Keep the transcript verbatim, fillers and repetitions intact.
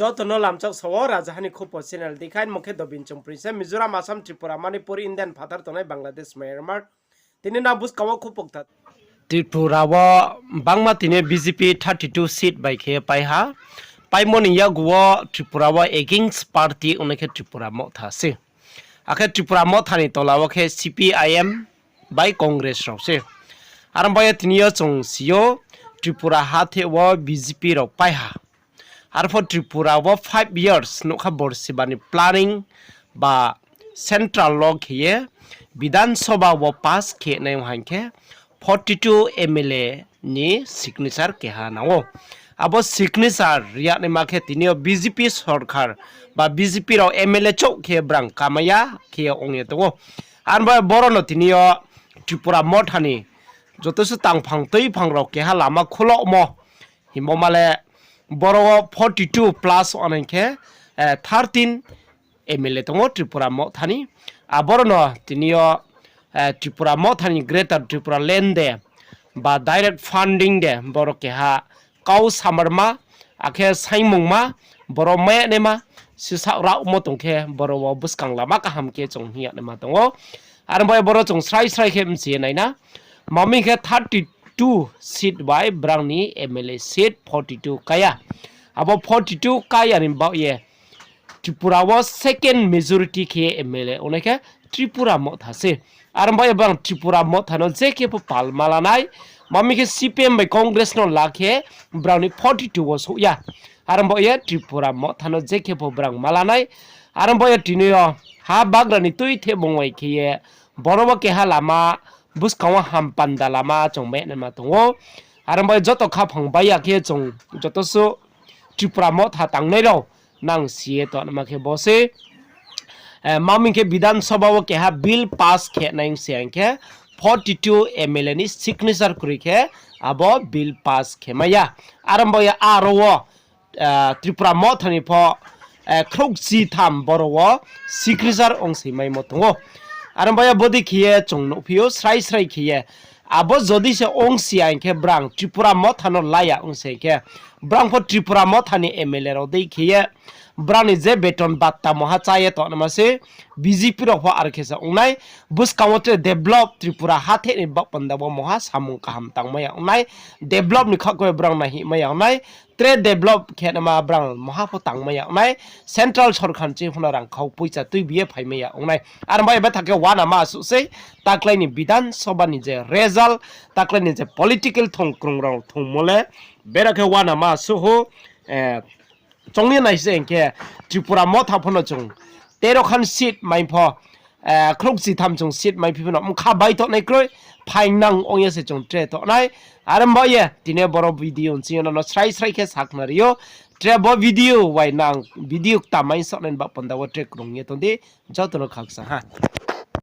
Joto no lamchak sa wo, Rajaha ni Khupo channel dei khe, mo khe Dobin Chongpri se, Mizoram, Assam, Tripura, Manipur, Indian phathar tongnai Bangladesh, Myanmar. Tini nang buskang wo khupo kta. Tripura wo bangma tini B J P thirty two seat bai khe pai ha. Paimo ni yakgu wo Tripura wo against party ongnai khe Tripura Motha se. Akhe Tripura Motha ni tola wo khe C P I M bai Congress rao se. Aro bai ye tini yo chung si ou, Tripura hathe wo B J P rao pai ha. Arpho Tripura wo five years nukha borsi ba ni planning ba central wo khe ye Bidhan Sabha wo pass khe nai ong haing khe forty two M L A ni signature keha nang ou. Abo signature ri ya naima khe tini yo B J P sorkar ba B J P rao M L A chouh khe brang kamai ya khe ong ye tong ou. Aro bai boro no tini yo Tripura Motha ni joto se tangphang tuiphang rao keha lama khulomo himbo ma le boro wo forty two plus one hing khe, eh, thirteen M L A tong ou Tripura Motha ni. Aboro no tini yo, eh, Tripura Motha ni Greater Tripura Land de ba direct funding de boro keha kau samarma, akhe saingmungma, boro mai ya naima, sisak rao mo tong khe boro wo buskang lama kaham khe chung hing ya naima tong ou. Aro bai boro chung srai srai khe mchi ye nai na. Mami khe thirty two seat bai brang ni M L A seat forty two kaya. Abo forty two kaya ni baoh ye Tripura wo second majority khe M L A ongnai khe Tripura Motha se. Aro bai brang Tripura Motha no je khe pho pal ma la nai. Mami khe C P M bai Congress no la khe brang ni forty two wo souh ya. Aro bai ye Tripura Motha no je khe pho brang ma la nai. Aro bai ye tini yo ha bagra ni tuitheh bung bai khe ye boro wo keha lama buskang wo ham panda lama chung mai naima tong ou. Aro bai joto khaphang bai ya khe chung joto su Tripura Motha tangnai rao nang si ye tongnaima khe bo se. Eh, mami khe Bidhan Sabha wo keha bill pass khe nai se hing khe forty two M L A ni signature kroi khe abo bill pass khe mai ya. Aro bai ye aro wo, eh, Tripura Motha ni pho, eh, khrouhchi tham boro wo signature ong se maimo tong ou. Aro bai ye bodei khe ye chung nuhphi ou srai srai khe ye. Abo jodi se ong si ya hing khe brang Tripura Motha no la ya ong se hing khe, brang pho Tripura Motha ni M L A rao dei khe ye, brang ni je beton batta moha chá ye tongnaima se, B J P rao pho ar khe se ong nai, buskang wo tre develop Tripura hathe ni baoh panda wo moha samung kaham tangmai ya ong nai, develop ni khaoh khe brang nai hihmai ya ong nai, tre develop khe naima brang moha pho tangmai ya ong nai, central sorkar ni ching pho no rang khau poicha tuibi ye phaimai ya ong nai. Aro bai ye betha khe uanama asuh sei, taklái ni Bidhan Sabha ni je result, taklái ni je political thongkrung rao thongmo le, bera khe uanama asuh ou, eh, chung ye nai se hing khe Tripura Motha pho no chung tero khan seat mai pho, eh, khrouhchi tham chung seat mai phi pho no mkha bai tongnai kroi, phaingnang ong ye se chung tre tongnai. Aro bai ye tini boro video nching yo no srai srai khe sakhnari ou, tre bo video bai nang video kta mai saoh nai ni baoh panda wo tre krung ye tong di, joto no khakchang ha.